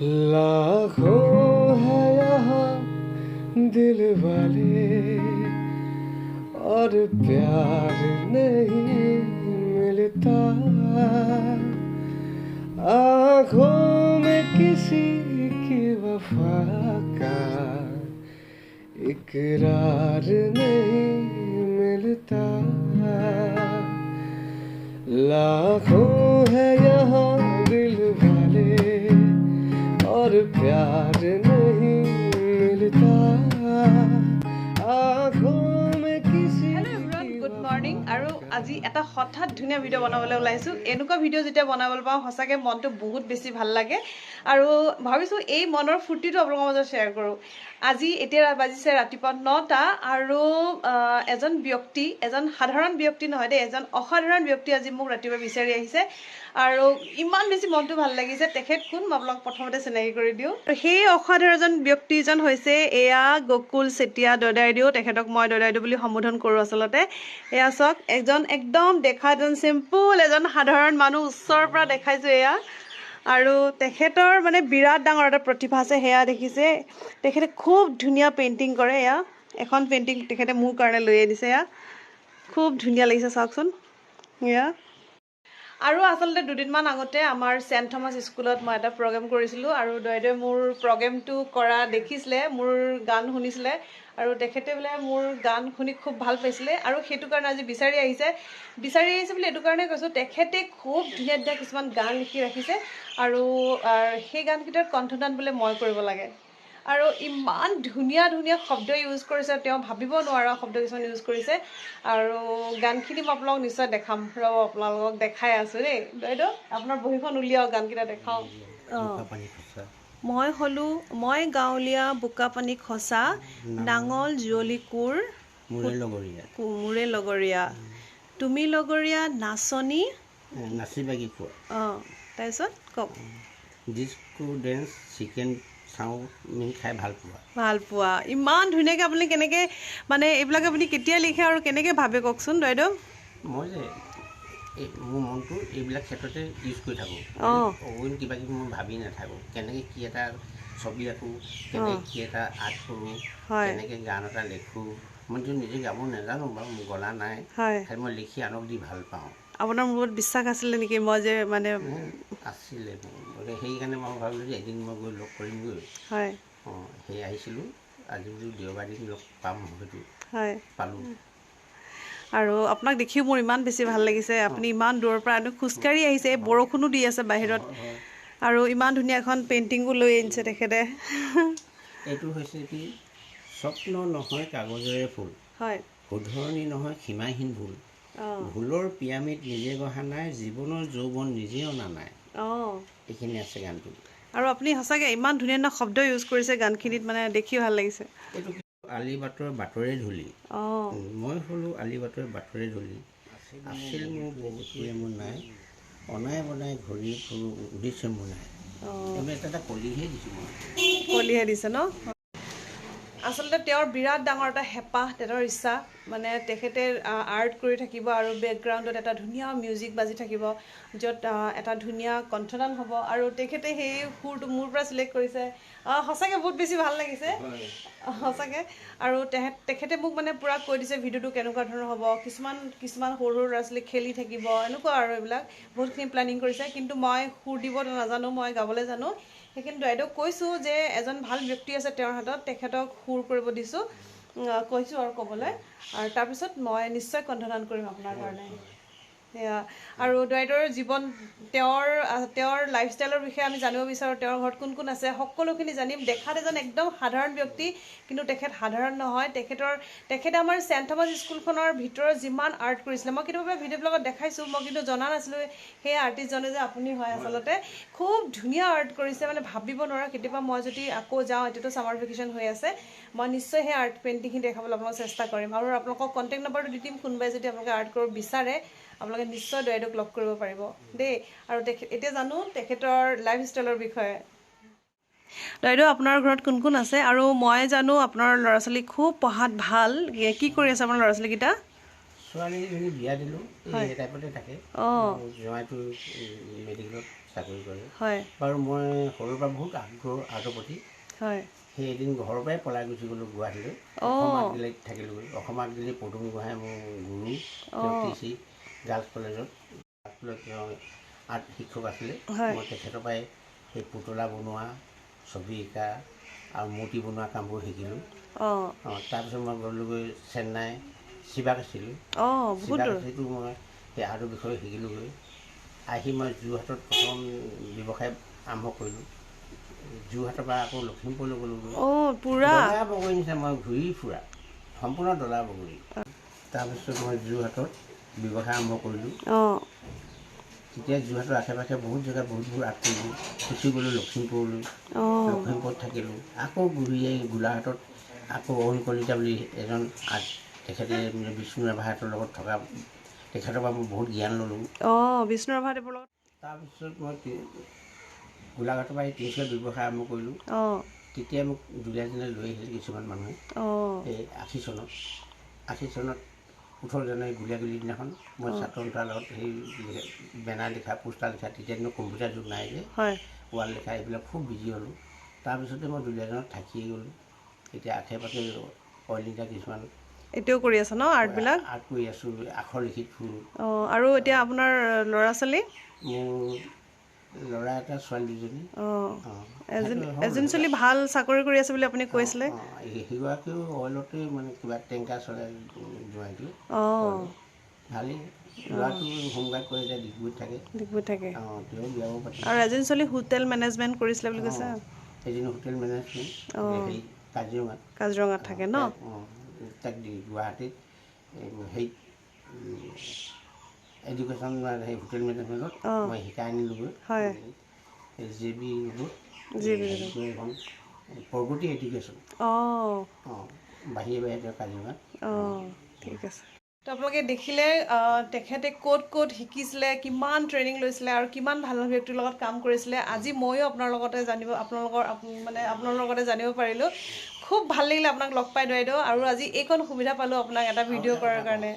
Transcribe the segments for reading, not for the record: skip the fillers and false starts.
लाखों है यहाँ दिल वाले और प्यार नहीं मिलता। आँखों में किसी की वफा का इकरार नहीं मिलता। लाखों है यहाँ दिल वाले और प्यार नहीं मिलता। आँखों में किसी হেল্ল' এভৰিৱান, গুড মৰ্ণিং। আৰু আজি এটা হঠাৎ ধুনীয়া ভিডিঅ' বনাবলৈ ওলাইছোঁ। এনেকুৱা ভিডিঅ' যেতিয়া বনাবলৈ পাওঁ, সঁচাকৈ মনটো বহুত বেছি ভাল লাগে আৰু ভাবিছোঁ এই মনৰ ফূৰ্তিটো আপোনালোকৰ মাজত শ্বেয়াৰ কৰোঁ। আজি এতিয়া বাজিছে ৰাতিপুৱা 9টা আৰু এজন ব্যক্তি, এজন সাধাৰণ ব্যক্তি নহয় দেই, এজন অসাধাৰণ ব্যক্তি আজি মোক ৰাতিপুৱা বিচাৰি আহিছে আৰু ইমান বেছি মনটো ভাল লাগিছে। তেখেত কোন, মই আপোনাক প্ৰথমতে চিনাকি কৰি দিওঁ। সেই অসাধাৰণ ব্যক্তিজন হৈছে এয়া গকুল চেতিয়া দদাইদেউ। তেখেতক মই দদাইদেউ বুলি সম্বোধন কৰোঁ আচলতে। এয়া চাওক, এজন একদম দেখা এজন চিম্পুল এজন সাধাৰণ মানুহ, ওচৰৰ পৰা দেখাইছোঁ এয়া। আৰু তেখেতৰ মানে বিৰাট ডাঙৰ এটা প্ৰতিভা আছে, সেয়া দেখিছে। তেখেতে খুব ধুনীয়া পেইণ্টিং কৰে। এয়া এখন পেইণ্টিং তেখেতে মোৰ কাৰণে লৈ আনিছে। এয়া খুব ধুনীয়া লাগিছে, চাওকচোন এয়া। আৰু আচলতে দুদিনমান আগতে আমাৰ চেণ্ট থমাছ স্কুলত মই এটা প্ৰগ্ৰেম কৰিছিলোঁ আৰু দদাইদেৱে মোৰ প্ৰগ্ৰেমটো কৰা দেখিছিলে, মোৰ গান শুনিছিলে আৰু তেখেতে বোলে মোৰ গান শুনি খুব ভাল পাইছিলে আৰু সেইটো কাৰণে আজি বিচাৰি আহিছে। বিচাৰি আহিছে বুলি এইটো কাৰণে কৈছোঁ, তেখেতে খুব ধুনীয়া ধুনীয়া কিছুমান গান লিখি ৰাখিছে আৰু সেই গানকেইটাৰ কণ্ঠদান বোলে মই কৰিব লাগে। আৰু ইমান ধুনীয়া ধুনীয়া শব্দ ইউজ কৰিছে, তেওঁ ভাবিব নোৱাৰা শব্দ কিছুমান ইউজ কৰিছে। আৰু গানখিনি মই আপোনালোকক নিশ্চয় দেখাম, ৰ'ব আপোনালোকক দেখাই আছোঁ দেই। বাইদেউ, আপোনাৰ বহীখন উলিয়াওক, গানকেইটা দেখাওঁ। অঁ, মই হ'লো মই গাঁৱলীয়া বোকা পানী খচা, নাঙল যুঁৱলি কোৰ মোৰে লগৰীয়া, মোৰে লগৰীয়া, তুমি লগৰীয়া নাচনী নাচি বাগি খোৱা। অঁ, তাৰপিছত কওক। ডিস্কো ডেন্স, চিকেন চাওমিন খাই ভাল পোৱা। ভাল পোৱা। ইমান ধুনীয়াকৈ আপুনি কেনেকৈ মানে এইবিলাক আপুনি কেতিয়া লিখে আৰু কেনেকৈ ভাবে, কওকচোন বাইদেউ। মই যে এই মোৰ মনটো এইবিলাক ক্ষেত্ৰতে ইউজ কৰি থাকোঁ। অইন কিবা কিবি মই ভাবি নাথাকোঁ। কেনেকৈ কি এটা ছবি আঁকো, কেনেকৈ কি এটা আৰ্ট কৰোঁ, কেনেকৈ গান এটা লিখোঁ। মইতো নিজে গাব নাজানো বাৰু, মোৰ গলা নাই, খালি মই লিখি আনক দি ভাল পাওঁ। আপোনাৰ মোৰ ওপৰত বিশ্বাস আছিলে নেকি মই যে মানে আছিলে মোৰ, সেইকাৰণে মই ভাবিলোঁ যে এদিন মই গৈ লগ কৰিমগৈ। অঁ, সেই আহিছিলোঁ আজি বোলো দেওবাৰ দিন লগ পাম হয়তো। পালোঁ। আৰু আপোনাক দেখিও মোৰ ইমান বেছি ভাল লাগিছে। আপুনি ইমান দূৰৰ পৰা খোজকাঢ়ি আহিছে, এই বৰষুণো দি আছে বাহিৰত, আৰু ইমান ধুনীয়া এখন পেইণ্টিঙো লৈ আনিছে তেখেতে। এইটো হৈছে কি, স্বপ্ন নহয় কাগজেৰে ফুল, শুধৰণি নহয় সীমাহীন ভুল, ভুলৰ পিৰামিড নিজে গঢ়া নাই, জীৱনৰ যৌৱন নিজে অনা নাই। এইখিনি আছে গানটো। আৰু আপুনি সঁচাকৈ ইমান ধুনীয়া ধুনীয়া শব্দ ইউজ কৰিছে গানখিনিত, মানে দেখি ভাল লাগিছে। এইটো আলি বাটৰ বাটৰে ধূলি, মই হ'লো আলি বাটৰ বাটৰে ধূলি, আছিল মোৰ বহুতোৱে মোৰ নাই, অনাই বনাই ঘূৰি ফুৰো উদ্দেশ্য মোৰ নাই। এইবিলাক এটা কলিহে দিছোঁ মই। কলিহে দিছে ন? আচলতে তেওঁৰ বিৰাট ডাঙৰ এটা হেঁপাহ, তেওঁৰ ইচ্ছা, মানে তেখেতে আৰ্ট কৰি থাকিব আৰু বেকগ্ৰাউণ্ডত এটা ধুনীয়া মিউজিক বাজি থাকিব, য'ত এটা ধুনীয়া কণ্ঠদান হ'ব আৰু তেখেতে সেই সুৰটো মোৰ পৰা চিলেক্ট কৰিছে। সঁচাকৈ বহুত বেছি ভাল লাগিছে সঁচাকৈ। আৰু তেখেতে মোক মানে পূৰা কৈ দিছে ভিডিঅ'টো কেনেকুৱা ধৰণৰ হ'ব, কিছুমান কিছুমান সৰু সৰু ল'ৰা ছোৱালী খেলি থাকিব, এনেকুৱা আৰু এইবিলাক বহুতখিনি প্লেনিং কৰিছে। কিন্তু মই সুৰ দিব নাজানো, মই গাবলৈ জানো। সেইকাৰণে বাইদেউক কৈছোঁ যে এজন ভাল ব্যক্তি আছে তেওঁৰ হাতত, তেখেতক সুৰ কৰিব দিছোঁ, কৈছোঁ আৰু ক'বলৈ। আৰু তাৰপিছত মই নিশ্চয় কণ্ঠদান কৰিম আপোনাৰ কাৰণে। সেয়া। আৰু বাইদেউৰ জীৱন, তেওঁৰ লাইফষ্টাইলৰ বিষয়ে আমি জানিব বিচাৰোঁ, তেওঁৰ ঘৰত কোন কোন আছে সকলোখিনি জানিম। দেখাত এজন একদম সাধাৰণ ব্যক্তি, কিন্তু তেখেত সাধাৰণ নহয়। তেখেতে আমাৰ চেণ্ট থমাছ স্কুলখনৰ ভিতৰত যিমান আৰ্ট কৰিছিলে, মই কেতিয়াবা ভিডিঅ'বিলাকত দেখাইছোঁ, মই কিন্তু জনা নাছিলোঁ সেই আৰ্টিষ্টজনে যে আপুনি হয়। আচলতে খুব ধুনীয়া আৰ্ট কৰিছে, মানে ভাবিব নোৱাৰা। কেতিয়াবা মই যদি আকৌ যাওঁ, এতিয়াতো ছামাৰ ভেকেশ্যন হৈ আছে, মই নিশ্চয় সেই আৰ্ট পেইণ্টিংখিনি দেখাবলৈ আপোনালোকক চেষ্টা কৰিম। আৰু আপোনালোকক কণ্টেক্ট নাম্বাৰটো দি দিম, কোনোবাই যদি আপোনালোকে আৰ্ট কৰিব বিচাৰে আপোনালোকে নিশ্চয় বাইদেউক লগ কৰিব পাৰিব দেই। আৰু এতিয়া জানো তেখেতৰ লাইফষ্টাইলৰ বিষয়ে। বাইদেউ, আপোনাৰ ঘৰত কোন কোন আছে? আৰু মই জানো আপোনাৰ ল'ৰা ছোৱালী খুব পঢ়াত ভাল, কি কৰি আছে আপোনাৰ ল'ৰা ছোৱালীকেইটা? ছোৱালীজনী বিয়া দিলোঁ, এই টাইপতে থাকে। জোঁৱাইটো মেডিকেলত চাকৰি কৰে। বাৰু মই সৰুৰ পৰা বহুত আগ্ৰহ আৰ্টৰ প্ৰতি। সেই এদিন ঘৰৰ পৰাই পলাই গুচি গ'লোঁ গুৱাহাটীলৈ, অসম আৰ্ট গেলেৰীত থাকিলোঁগৈ। অসম আৰ্ট গেলেৰী পদুম গোহাঁই মোৰ গুৰু, তেওঁ টি চি গাৰ্লছ কলেজত তেওঁ আৰ্ট শিক্ষক আছিলে। মই তেখেতৰ পৰাই সেই পুতলা বনোৱা, ছবি আঁকা আৰু মূৰ্তি বনোৱা কামবোৰ শিকিলোঁ। তাৰপিছত মই গ'লোগৈ চেন্নাই, শিৱাকাশীলৈ। শিৱাকাশীতো মই সেই আৰ্টৰ বিষয়ে শিকিলোঁগৈ। আহি মই যোৰহাটত প্ৰথম ব্যৱসায় আৰম্ভ কৰিলোঁ। যোৰহাটৰ পৰা আকৌ লখিমপুৰলৈ গ'লোগৈ। ডলা বগৰী নিচিনা মই ঘূৰি ফুৰা, সম্পূৰ্ণ ডলা বগৰী। তাৰপিছত মই যোৰহাটত ব্যৱসায় আৰম্ভ কৰিলোঁ। তেতিয়া যোৰহাটৰ আশে পাশে বহুত জেগাত বহুত আৰ্ট কৰিলোঁ। গুচি গ'লোঁ লখিমপুৰলৈ, লখিমপুৰত থাকিলোঁ। আকৌ ঘূৰি আহি গোলাঘাটত আকৌ অৰুণ কলিতা বুলি এজন আৰ্ট, তেখেতে বিষ্ণু ৰাভাহঁতৰ লগত থকা, তেখেতৰ পৰা মই বহুত জ্ঞান ল'লোঁ। বিষ্ণু ৰাভাদেৱৰ লগত। তাৰপিছত মই গোলাঘাটৰ পৰা এই তিনিচুকীয়াত ব্যৱসায় আৰম্ভ কৰিলোঁ। তেতিয়া মোক দুলীয়াজনে লৈ আহিছিল কিছুমান মানুহে, এই 80 চনত। 80 চনত 18 জানুৱাৰী গুলীয়াগুলিৰ দিনাখন মই ছাত্ৰ সন্থাৰ লগত সেই বেনাৰ লিখা, পোষ্টাৰ লিখা, তেতিয়া কম্পিউটাৰ যুগ নাই যে, ৱাল লিখা, এইবিলাক খুব বিজি হ'লোঁ। তাৰপিছতে মই দুলীয়াজনত থাকিয়ে গ'লোঁ। এতিয়া আশে পাশে অইল ইণ্ডিয়া কিছুমান এতিয়াও কৰি আছে ন আৰ্টবিলাক? আৰ্ট কৰি আছোঁ, আখৰ লিখি ফুৰোঁ। আৰু এতিয়া আপোনাৰ ল'ৰা ছোৱালী? মোৰ ল'ৰা এটা, ছোৱালী দুজনী। এজনী ছোৱালী ভাল চাকৰি কৰি আছে বুলি আপুনি কৈছিলে। সেইগৰাকীও অইলতে মানে কিবা টেংকাৰ চলাই জোঁৱাইটো। ভালেই। ল'ৰাটো হোমগাৰ্ড কৰে, এতিয়া ডিগবৈত থাকে। ডিগবৈত থাকে। তেওঁ বিয়াও পাতিছে। আৰু এজনী ছোৱালী হোটেল মেনেজমেণ্ট কৰিছিলে বুলি কৈছে। এজনী হোটেল মেনেজমেণ্ট সেই কাজিৰঙাত। কাজিৰঙাত থাকে ন? তাক গুৱাহাটীত সেই এডুকেশ্যন সেই হোটেল মেনেজমেণ্টত মই শিকাই আনিলোগৈ। জে বি ৰোডত এখন প্ৰগতি এডুকেশ্যন। বাহিৰে বাহিৰে তেওঁ কাজিৰঙাত। ঠিক আছে। তো আপোনালোকে দেখিলে তেখেতে ক'ত ক'ত শিকিছিলে, কিমান ট্ৰেইনিং লৈছিলে আৰু কিমান ভাল ভাল ব্যক্তিৰ লগত কাম কৰিছিলে। আজি ময়ো আপোনাৰ লগতে জানিব, আপোনালোকৰ মানে আপোনাৰ লগতে জানিব পাৰিলোঁ। খুব ভাল লাগিলে আপোনাক লগ পাই বাইদেউ। আৰু আজি এইকণ সুবিধা পালোঁ আপোনাক এটা ভিডিঅ' কৰাৰ কাৰণে।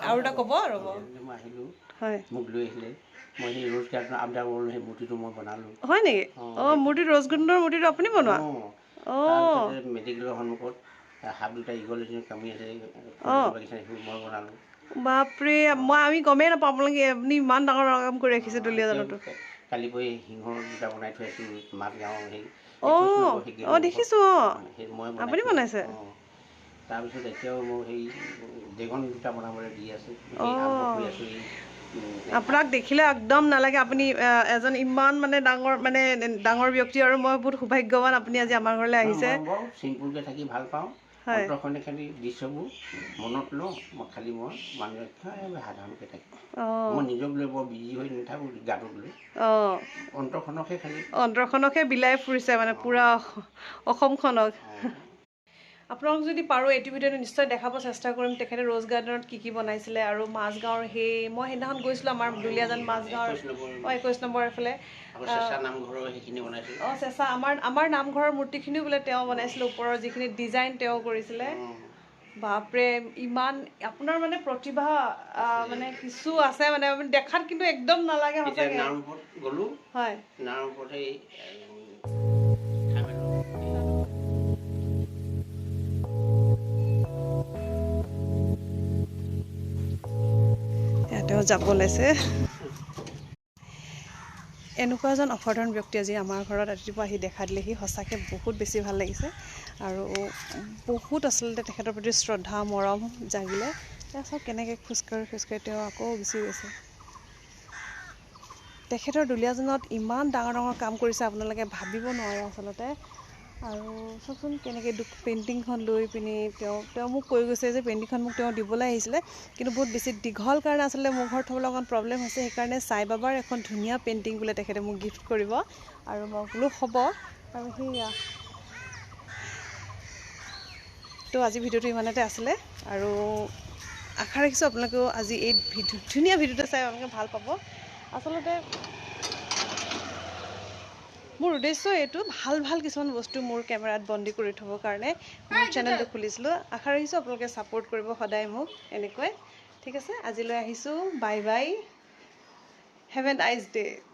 আৰু এটা ক'ব ৰ'ব। হয়, মোক লৈ আহিলে, মই সেই ৰ'জ গাৰ্ডেন আবদাৰ কৰিলোঁ, সেই মূৰ্তিটো মই বনালোঁ। হয় নেকি? মূৰ্তিটো, ৰ'জ গাৰ্ডেনৰ মূৰ্তিটো আপুনি বনোৱা? মেডিকেলৰ সন্মুখত সাপ দুটা, ইগল এজনী কামুৰি আছে, মই বনালোঁ। বাপৰে, আমি গমেই নাপাওঁ আপোনালোকে আপুনি ইমান ডাঙৰ ডাঙৰ কাম কৰি ৰাখিছে দুলীয়াজানতো। কালি পৰহি সিংহ দুটা বনাই থৈ আছোঁ মাজগাঁও সেই। দেখিছোঁ। আপুনি বনাইছে? তাৰপিছত এতিয়াও মোৰ সেই ড্ৰেগন দুটা বনাবলৈ দি আছে। আপোনাক দেখিলে একদম নালাগে আপুনি এজন ইমান মানে ডাঙৰ, মানে ডাঙৰ ব্যক্তি। আৰু মই বহুত সৌভাগ্যৱান আপুনি আজি আমাৰ ঘৰলৈ আহিছে। চিম্পুলকৈ থাকি ভাল পাওঁ। অন্তৰখনে খালি দৃশ্যবোৰ মনত লওঁ, মই খালি মই মানুহে সাধাৰণকৈ থাকি, মই নিজক লৈ বৰ বিজি হৈ নাথাকোঁ, গাটোক লৈ। অন্তৰখনকহে খালি, অন্তৰখনকহে বিলাই ফুৰিছে মানে পূৰা অসমখনক। আপোনালোক যদি পাৰোঁ এইটো ভিডিঅ'টো নিশ্চয় দেখাব চেষ্টা কৰিম, তেখেতে ৰ'জ গাৰ্ডেনত কি কি বনাইছিলে। আৰু মাজগাঁৱৰ সেই মই সেইদিনাখন গৈছিলোঁ আমাৰ দুলীয়াজান মাজগাঁৱৰ 21 নম্বৰ এইফালে। চেঁচা আমাৰ নামঘৰৰ মূৰ্তিখিনিও বোলে তেওঁ বনাইছিলে, ওপৰৰ যিখিনি ডিজাইন তেওঁ কৰিছিলে। বাপৰে, ইমান আপোনাৰ মানে প্ৰতিভা মানে কিছু আছে, মানে আপুনি দেখাত কিন্তু একদম নালাগে সঁচাকৈ। হয়, তেওঁ যাব ওলাইছে। এনেকুৱা এজন অসাধাৰণ ব্যক্তি আজি আমাৰ ঘৰত ৰাতিপুৱা আহি দেখা দিলেহি, সঁচাকৈ বহুত বেছি ভাল লাগিছে। আৰু বহুত আচলতে তেখেতৰ প্ৰতি শ্ৰদ্ধা মৰম জাগিলে। তেওঁ চাওক কেনেকৈ খোজকাঢ়ি খোজকাঢ়ি তেওঁ আকৌ গুচি গৈছে। তেখেতৰ দুলীয়াজানত ইমান ডাঙৰ ডাঙৰ কাম কৰিছে, আপোনালোকে ভাবিব নোৱাৰে আচলতে। আৰু চাওকচোন কেনেকৈ পেইণ্টিংখন লৈ পিনি তেওঁ মোক কৈ গৈছে যে পেইণ্টিংখন মোক তেওঁ দিবলৈ আহিছিলে, কিন্তু বহুত বেছি দীঘল কাৰণে আচলতে মোৰ ঘৰত থ'বলৈ অকণ প্ৰব্লেম হৈছে। সেইকাৰণে চাই বাবাৰ এখন ধুনীয়া পেইণ্টিং বোলে তেখেতে মোক গিফ্ট কৰিব। আৰু মই বোলো হ'ব। আৰু সেয়া তো আজি ভিডিঅ'টো ইমানতে আছিলে। আৰু আশা ৰাখিছোঁ আপোনালোকেও আজি এই ধুনীয়া ভিডিঅ'টো চাই আপোনালোকে ভাল পাব। আচলতে মোৰ উদ্দেশ্য এইটো, ভাল ভাল কিছুমান বস্তু মোৰ কেমেৰাত বন্দী কৰি থ'বৰ কাৰণে মোৰ চেনেলটো খুলিছিলোঁ। আশা ৰাখিছোঁ আপোনালোকে ছাপোৰ্ট কৰিব সদায় মোক এনেকৈ। ঠিক ঠিক আছে, আজিলৈ আহিছোঁ। Bye bye, have a nice day.